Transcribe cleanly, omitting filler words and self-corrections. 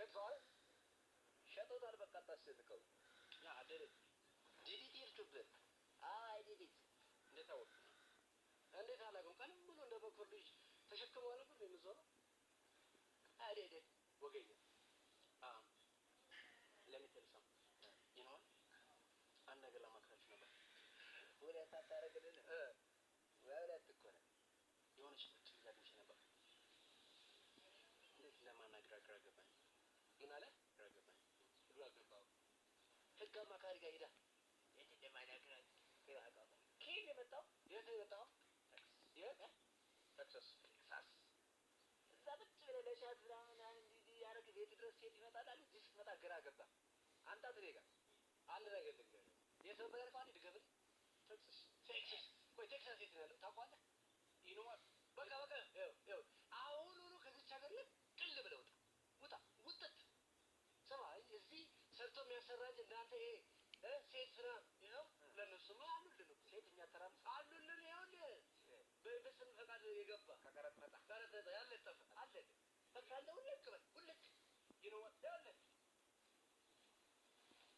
ሸጠዋል። ሸጦታል። በቃ አታስጨንቀው። Yeah, I did it. Did it ይርቱብህ። I did it. እንዴት አወቅ? እንዴት አላውቅም። ቀን ሙሉ እንደ በኩር ልጅ ተሸክመው ነበር የምዞረው። I did it. ወገኛ። Let me tell you something. You know what? አንድ ነገር ላማክራችሁ ነበር። ሁለት አታረግልን? ሁለት እኮ ነን። የሆነች ልጅ አግኝቼ ነበር። እንዴት እንደማናግራት ግራ ገባኝ። ምን አለ? ግራ ገባኝ። ግራ ገባው። ህግ አማካሪ ጋር ሄዳ እንዴት እንደማናግራት ግራ ገባኝ። ከየት ነው የመጣው? የት ነው የመጣው? የት? ቴክሳስ። ቴክሳስ። እዛ ቁጭ ብለህ ለ chat ምናምን እንዲህ ያደረግ ቤት ድረስ ሴት ይመጣል አሉ። እዚህ ስትመጣ ግራ ገባ። አምጣት እኔ ጋር። አንድ ነገር ልንገርህ። የት ነበር ያልከው? አንዴ ድገምልኝ። ቴክሳስ። ቴክሳስ። ቆይ፣ ቴክሳስ የት ነው ያለው ታውቀዋለህ? You know what? በቃ በቃ፣ ይኸው ይኸው፣ አሁኑኑ ከዚች ሀገር ንቅል ብለህ ውጣ፣ ውጣ፣ ውጥት። ስማ፣ እዚህ ሰርቶ የሚያሰራ እንጂ እናንተ ይሄ ሴት ስራ ይኸው ለእነሱማ አሉልን እኮ። ሴት የሚያተራምስ አሉልን። ይኸውልህ፣ በኢንቨስትመንት ፈቃድ የገባ ከቀረጥ ነፃ። ቀረጥ ነፃ ያለጠፈ አለ። በቃ ያለ ውልቅ በል ውልቅ። You know what? ይኸውልህ